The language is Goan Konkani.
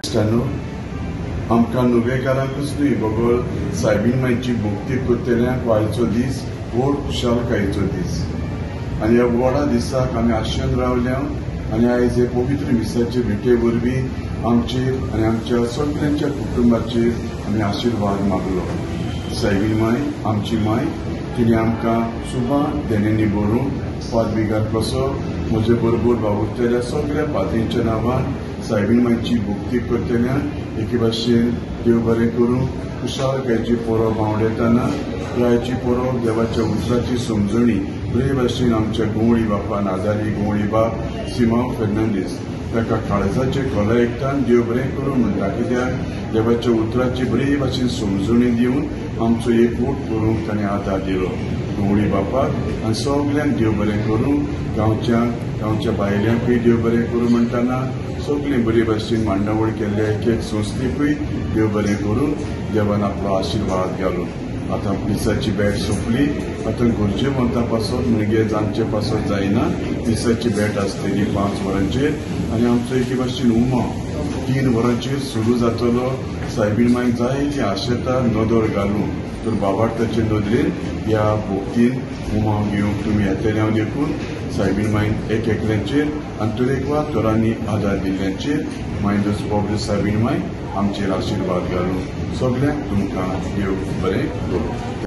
इश्टांनो, आमकां नुवेकारांकूच न्हय बगर सायबीण मायची भक्ती करतल्यांक आयचो दीस व्हड खुशालकायेचो दीस. आनी ह्या व्हडा दिसाक आमी आशेन रावल्या आनी आयज हे पवित्र मिसाचे भेटे वरवीं आमचेर आनी आमच्या सगळ्यांच्या कुटुंबाचेर आमी आशिर्वाद मागलो. सायबीण माय आमची माय, तिणें आमकां सुबा देण्यांनी भरून पादविगार कसो म्हजे बरोबर वावुरतल्या सगळ्या पाद्रींच्या नांवान सायबीण मायची भक्ती करतल्यांक एके भाशेन देव बरें करूं. खुशालकायेची परब आंवडेतना पुरायची परब देवाच्या उतराची समजणी बरे भाशेन आमच्या गवळी बापा नाजारी गवळी बाप सिमांव फेर्नांडीस ताका काळजाचे खोला एकठान देव बरें करूं म्हणटा. कित्याक देवाच्या उतराची बरे भाशेन समजणी दिवन आमचो एकवट करूंक ताणें आदार दिलो. गवळी बापाक आनी सगल्यांक देव बरें करूं. गांवच्या बायल्यांकूय देव बरें करूं म्हणटना सगळीं बरे भाशेन मांडावळ केल्ले एक एक संस्थेकूय देव बरें करून देवान आपलो आशिर्वाद घालून. आतां मिसाची भेट सोंपली. आतां गरजेवंता पासत म्हणजे जांचे पासत जायना मिसाची भेट आसतली 5 वरांचेर आनी आमचो एके भाशेन उमा 3 वरांचेर सुरू जातलो. सायबीण मायक जाय ती आशेता नदर घालून तर बाबार्थाचे नदरेन ह्या भक्तीन उमा घेवंक तुमी येतले हांव देखून सायबीण मायन एक एकल्यांचेर आनी तरेकवार तरांनी आदार दिल्ल्यांचेर मायंदस पॉब्र सायबीण माय आमचेर आशिर्वाद घालून सगल्यांक तुमकां देव बरें करूं.